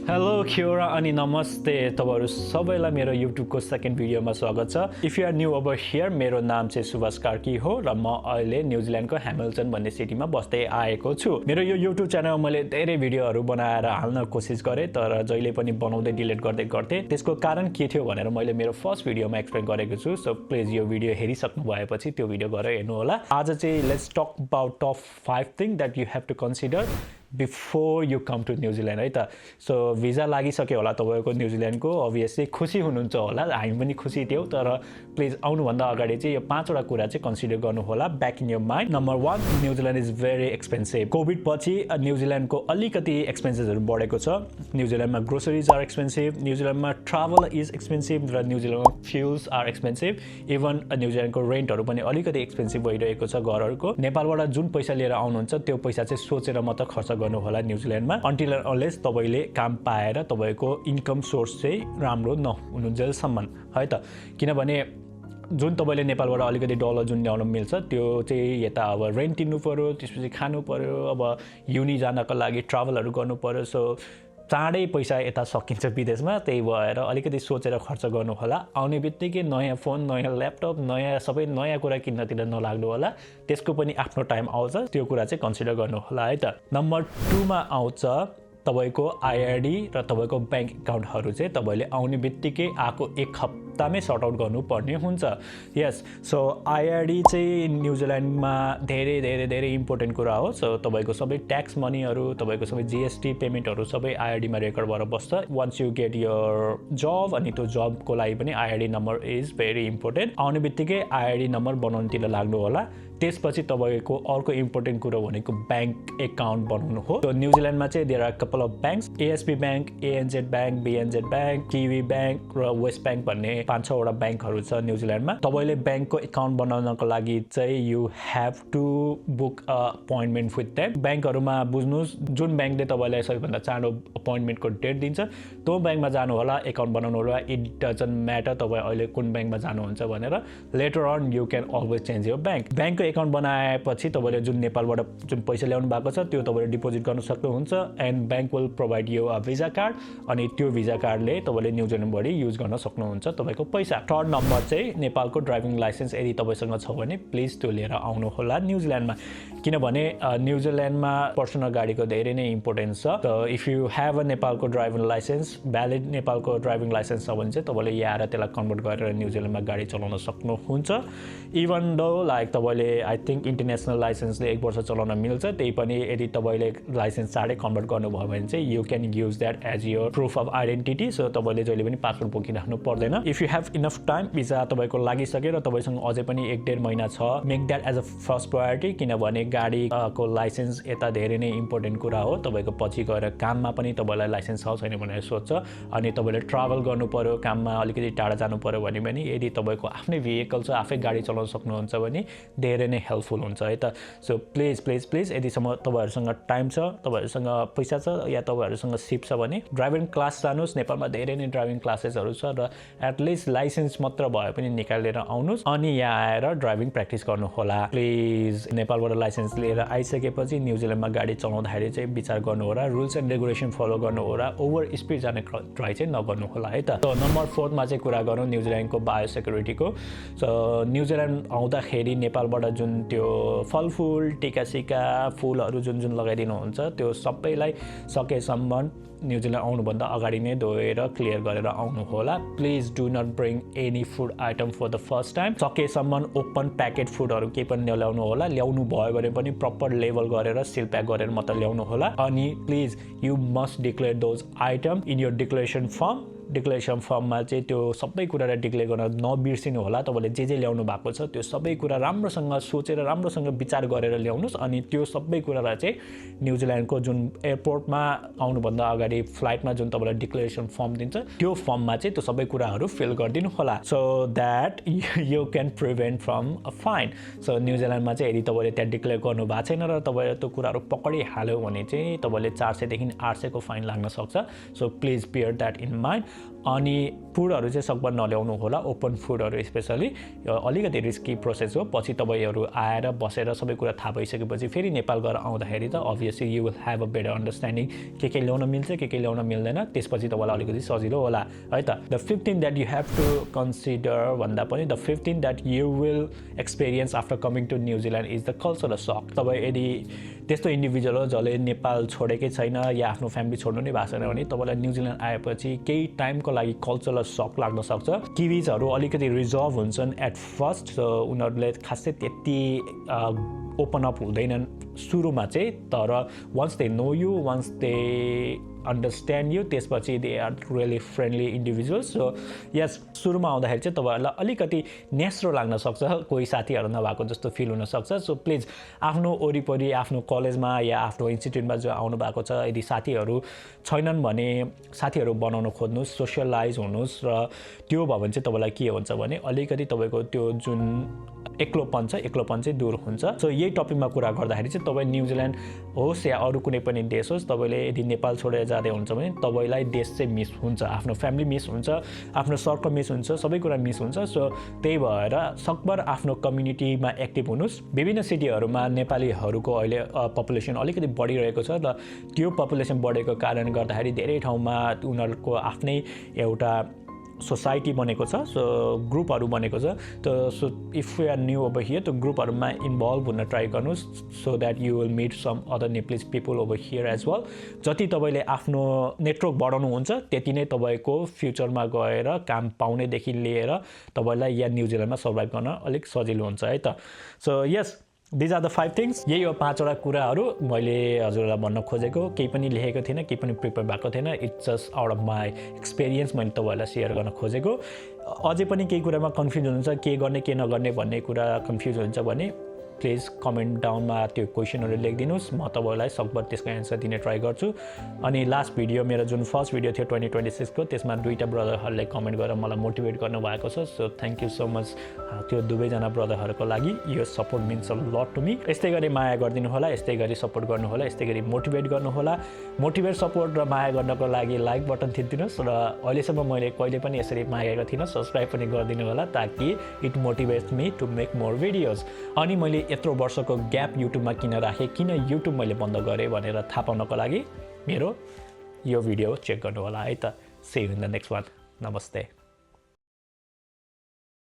Hello Quora अनि नमस्ते तपाईहरु सबैलाई मेरो YouTube को सेकेन्ड भिडियोमा स्वागत छ। If you are new over here मेरो नाम चाहिँ सुभाष कार्की हो र म अहिले न्युजिल्यान्डको ह्यामिल्टन भन्ने सिटीमा बस्दै आएको छु। मेरो यो YouTube च्यानलमा मैले धेरै भिडियोहरु बनाएर हाल्न कोसिस गरे तर जहिले पनि बनाउँदै डिलिट गर्दै त्यसको कारण के थियो भनेर मैले मेरो फर्स्ट भिडियोमा एक्सप्लेन गरेको छु। सो प्लिज यो भिडियो हेरिसक्नु भएपछि त्यो भिडियो गएर हेर्नु होला। आज चाहिँ let's talk about top 5 thing that you have to consider before you come to New Zealand है त। सो भिजा लागिसक्यो होला तपाईको न्युजिल्यान्डको, अभियसली खुसी हुनुहुन्छ होला, हामी पनि खुसी थियौ, तर प्लिज आउनुभन्दा अगाडि चाहिँ यो 5 वटा कुरा चाहिँ कन्सिडर गर्नु होला back in your mind. Number 1, New Zealand is very expensive. Covid पछि न्युजिल्यान्डको अलिकति एक्सपेन्सेसहरु बढेको छ। न्युजिल्यान्डमा ग्रोसरीज आर एक्सपेन्सिभ, न्युजिल्यान्डमा ट्राभल इज एक्सपेन्सिभ र न्युजिल्यान्डमा फ्युल्स आर एक्सपेन्सिभ। इभन न्युजिल्यान्डको रेन्टहरु पनि अलिकति एक्सपेन्सिभ भइरहेको छ घरहरुको। नेपालबाट जुन पैसा लिएर आउनुहुन्छ त्यो पैसा चाहिँ सोचेर मात्र खर्च गर्नु होला न्युजिल्यान्डमा, अन्टिल अनलेस तपाईले काम पाएर तपाईको इन्कम सोर्स चाहिँ राम्रो नहुनुन्जेलसम्म है त। किनभने जुन तपाईले नेपालबाट अलिकति डलर जुन ल्याउन मिल्छ त्यो चाहिँ यता अब रेन्ट तिर्नु पर्यो, त्यसपछि खानु पर्यो, अब युनि जानको लागि ट्राभलहरु गर्नु पर्यो। सो चाँडै पैसा यता सकिन्छ विदेशमा, त्यही भएर अलिकति सोचेर खर्च गर्नु होला। आउने बित्तिकै नयाँ फोन, नयाँ ल्यापटप, नयाँ सबै नयाँ कुरा किन्नतिर नलाग्नु होला, त्यसको पनि आफ्नो टाइम आउँछ, त्यो कुरा चाहिँ कन्सिडर गर्नु होला है त। नम्बर 2 मा आउँछ तपाईको आईआरडी र तपाईको बैंक अकाउन्टहरु चाहिँ तपाईले आउने बित्तिकै आको 1 हप्तामै सर्ट आउट गर्नुपर्ने हुन्छ। यस, सो आईआरडी चाहिँ न्युजिल्यान्डमा धेरै इम्पोर्टेन्ट कुरा हो। सो तपाईको सबै ट्याक्स मनीहरु, तपाईको सबै जीएसटी पेमेन्टहरु सबै आईआरडी मा रेकर्ड भएर बस्छ। वन्स यु गेट योर जब, अनि त्यो जबको लागि पनि IRD number is very important. आउने बित्तिकै आईआरडी नम्बर बनाउनतिर लाग्नु होला। त्यसपछि तपाईको अर्को इम्पोर्टेन्ट कुरा भनेको बैंक अकाउन्ट बनाउनु हो। सो न्युजिल्यान्डमा चाहिँ there are couple of banks, ASB bank, ANZ bank, BNZ bank, Kiwi bank र वेस्ट बैंक भन्ने 5-6 वटा बैंकहरु छ न्युजिल्यान्डमा। तपाईले बैंकको अकाउन्ट बनाउनको लागि चाहिँ you have to book a appointment with them. बैंकहरुमा बुझ्नुस् जुन बैंकले तपाईलाई सबैभन्दा चाँडो अपॉइन्टमेन्टको डेट दिन्छ त्यो बैंकमा जानु होला, अकाउन्ट बनाउनु होला। इट डजन्ट म्याटर तपाई अहिले कुन बैंकमा जानुहुन्छ भनेर। Later on you can always change your bank. बैंकको अकाउन्ट बनाएपछि तपाईले जुन नेपालबाट जुन पैसा ल्याउनु भएको छ त्यो तपाईले डिपोजिट गर्न सक्नुहुन्छ and bank will provide you a visa card, अनि त्यो भिजा कार्डले तपाईले न्युजिल्यान्डबाट युज गर्न सक्नुहुन्छ तपाईको पैसा। थर्ड नम्बर चाहिँ नेपालको ड्राइभिङ लाइसेन्स यदि तपाईसँग छ भने प्लिज त्यो लिएर आउनु होला न्युजिल्यान्डमा। किनभने न्युजिल्यान्डमा पर्सनल गाडीको धेरै नै इम्पोर्टेन्स छ। So if you have a नेपालको ड्राइभिङ लाइसेन्स, भ्यालिड नेपालको ड्राइभिङ लाइसेन्स छ भने चाहिँ तपाईले यहाँ आएर त्यसलाई कन्भर्ट गरेर न्युजिल्यान्डमा गाडी चलाउन सक्नुहुन्छ। इभन दो लाइक तपाईले आई थिंक इन्टरनेसनल लाइसेन्सले 1 वर्ष चलाउन मिल्छ, त्यही पनि यदि तपाईले लाइसेन्स चाँडै कन्भर्ट गर्नुभयो भने चाहिँ you can use that as your proof of identity. So तपाईले जहिले पनि पासपोर्ट बोकिराख्नु पर्दैन। If you have enough time, visa तपाईको लागिसक्यो र तपाईसँग अझै पनि 1-1.5 महिना छ, make that as a first priority. किनभने गाडीको लाइसेन्स यता धेरै नै इम्पोर्टेन्ट कुरा हो। तपाईको पछि गएर काममा पनि तपाईलाई लाइसेन्स छ छैन भनेर सोध्छ, अनि तपाईले ट्राभल गर्नु पर्यो, काममा अलिकति टाढा जानु पर्यो भने पनि यदि तपाईको आफ्नै भेहिकल छ, आफै गाडी चलाउन सक्नुहुन्छ भने धेरै नै हेल्पफुल हुन्छ है त। सो प्लिज यदिसम्म तपाईहरुसँग टाइम छ, तपाईहरुसँग पैसा छ या तपाईहरुसँग सिप छ भने ड्राइभिङ क्लास जानुस्। नेपालमा धेरै नै ड्राइभिङ क्लासेसहरु छ र एटलिस्ट लाइसेन्स मात्र भए पनि निकालेर आउनुस् अनि यहाँ आएर ड्राइभिङ प्र्याक्टिस गर्नु होला। प्लिज नेपालबाट लाइसेन्स लिएर आइसकेपछि न्युजिल्यान्डमा गाडी चलाउँदाखेरि चाहिँ विचार गर्नु होला, रुल्स एन्ड रेगुलेसन फलो गर्नु होला, ओभर स्पिड जाने ट्राई चाहिँ नगर्नु होला है त। सो नम्बर 4 मा चाहिँ कुरा गरौँ न्युजिल्यान्डको बायोसेक्युरिटीको। सो न्युजिल्यान्ड आउँदाखेरि नेपालबाट जुन त्यो फलफुल, टिकासिका, फुलहरु जुन लगाइदिनुहुन्छ त्यो सबैलाई सकेसम्म न्युजिल्यान्ड आउनुभन्दा अगाडि नै धोएर क्लियर गरेर आउनु होला। Please do not bring any food item for the first time. सकेसम्म ओपन प्याकेट फुडहरु केही पनि नल्याउनु होला। ल्याउनु भयो भने पनि प्रपर लेबल गरेर सिल प्याक गरेर मात्र ल्याउनु होला। अनि please you must declare those item in your declaration form. Declaration फर्ममा चाहिँ त्यो सबै कुरालाई डिक्लेयर गर्न नबिर्सिनु होला। तपाईले जे ल्याउनु भएको छ त्यो सबै कुरा राम्रोसँग सोचेर राम्रोसँग विचार गरेर ल्याउनुस्, अनि त्यो सबै कुरालाई चाहिँ न्युजिल्यान्डको जुन एयरपोर्टमा आउनुभन्दा अगाडि फ्लाइटमा जुन तपाईलाई डिक्लेरेसन फर्म दिन्छ त्यो फर्ममा चाहिँ त्यो सबै कुराहरु फिल गरिदिनु होला, so that you can prevent from a fine. So न्युजिल्यान्डमा चाहिँ यदि तपाईले त्यहाँ डिक्लेयर गर्नु भएको छैन र तपाईले त्यो कुराहरु पकडिहाल्यो भने चाहिँ तपाईले 400 देखि 800 को फाइन लाग्न सक्छ। So please bear that in mind. अनि फुडहरू चाहिँ सकभर नल्याउनु होला, ओपन फुडहरू स्पेसली अलिकति रिस्की प्रोसेस हो। पछि तपाईँहरू आएर बसेर सबै कुरा थाहा भइसकेपछि फेरि नेपाल गएर आउँदाखेरि त obviously you will have a better understanding के ल्याउन मिल्छ के ल्याउन मिल्दैन, त्यसपछि तपाईँलाई अलिकति सजिलो होला है त। The 15 that you have to consider भन्दा पनि the 15 that you will experience after coming to New Zealand is the cultural shock. तपाईँ यदि त्यस्तो इन्डिभिजुअल हो जसले नेपाल छोडेकै छैन या आफ्नो फ्यामिली छोड्नु नै भएको छैन भने तपाईँलाई न्युजिल्यान्ड आएपछि केही टाइमको लागि कल्चरल सक लाग्न सक्छ। किविजहरू अलिकति रिजर्भ हुन्छन् एट फर्स्ट, सो उनीहरूले खासै त्यति ओपन अप हुँदैनन् सुरुमा चाहिँ, तर once they know you, once they understand you, त्यसपछि they are really friendly individuals. So yes, सुरुमा आउँदाखेरि चाहिँ तपाईँहरूलाई अलिकति नेस्रो लाग्न सक्छ, कोही साथीहरू नभएको जस्तो फिल हुनसक्छ। सो प्लिज आफ्नो वरिपरि आफ्नो कलेजमा या आफ्नो इन्स्टिट्युटमा जो आउनु भएको छ, यदि साथीहरू छैनन् भने साथीहरू बनाउन खोज्नुहोस्, सोसियलाइज हुनुहोस्। र त्यो भयो भने चाहिँ तपाईँलाई के हुन्छ भने अलिकति तपाईँको त्यो जुन एक्लोपन चाहिँ दूर हुन्छ। सो यही टपिकमा कुरा गर्दाखेरि चाहिँ तपाईँ न्युजिल्यान्ड होस् या अरू कुनै पनि देश होस्, तपाईँले यदि नेपाल छोडेर जाँदै हुन्छ भने तपाईँलाई देश चाहिँ मिस हुन्छ, आफ्नो फ्यामिली मिस हुन्छ, आफ्नो सर्कल मिस हुन्छ, सबै कुरा मिस हुन्छ। सो त्यही भएर सकभर आफ्नो कम्युनिटीमा एक्टिभ हुनुहोस्। विभिन्न सिटीहरूमा नेपालीहरूको अहिले पपुलेसन अलिकति बढिरहेको छ र त्यो पपुलेसन बढेको कारणले गर्दाखेरि धेरै ठाउँमा उनीहरूको आफ्नै एउटा सोसाइटी बनेको छ, सो ग्रुपहरू बनेको छ। त so if you are new over here त ग्रुपहरूमा इन्भल्भ हुन ट्राई गर्नुहोस्, so that you will meet some other Nepalese people over here as well. जति तपाईँले आफ्नो नेटवर्क बढाउनुहुन्छ त्यति नै तपाईँको फ्युचरमा गएर काम पाउनेदेखि लिएर तपाईँलाई यहाँ न्युजिल्यान्डमा सर्भाइभ गर्न अलिक सजिलो हुन्छ है त। So yes, these are the 5 things. यही हो 5वटा कुराहरू मैले हजुरलाई भन्न खोजेको। केही पनि लेखेको थिएन, केही पनि प्रिपेयर भएको थिएन, it's just out of my experience मैले तपाईँहरूलाई सेयर गर्न खोजेको। अझै पनि केही कुरामा कन्फ्युज हुनुहुन्छ, के गर्ने के नगर्ने भन्ने कुरा कन्फ्युज हुन्छ भने प्लिज कमेन्ट डाउनमा त्यो क्वेसनहरू लेखिदिनुहोस्, म तपाईँलाई सकभर त्यसको एन्सर दिने ट्राई गर्छु। अनि लास्ट भिडियो, मेरो जुन फर्स्ट भिडियो थियो 2026 को, त्यसमा 2टा ब्रदरहरूले कमेन्ट गरेर मलाई मोटिभेट गर्नुभएको छ। So thank you so much त्यो दुवैजना ब्रदरहरूको लागि। यो support means a lot to me. यस्तै गरी माया गरिदिनु होला, यस्तै गरी सपोर्ट गर्नु होला, यस्तै गरी मोटिभेट गर्नु होला। मोटिभेट, सपोर्ट र माया गर्नको लागि लाइक बटन थिचिदिनुहोस् र अहिलेसम्म मैले कहिले पनि यसरी मागेको थिइनँ, सब्सक्राइब पनि गरिदिनु होला ताकि it motivates me to make more videos. अनि मैले यत्रो वर्षको ग्याप युट्युबमा किन राखेँ, किन युट्युब मैले बन्द गरेँ भनेर थाहा पाउनको लागि मेरो यो भिडियो चेक गर्नु होला है त। See you in the next one. नमस्ते।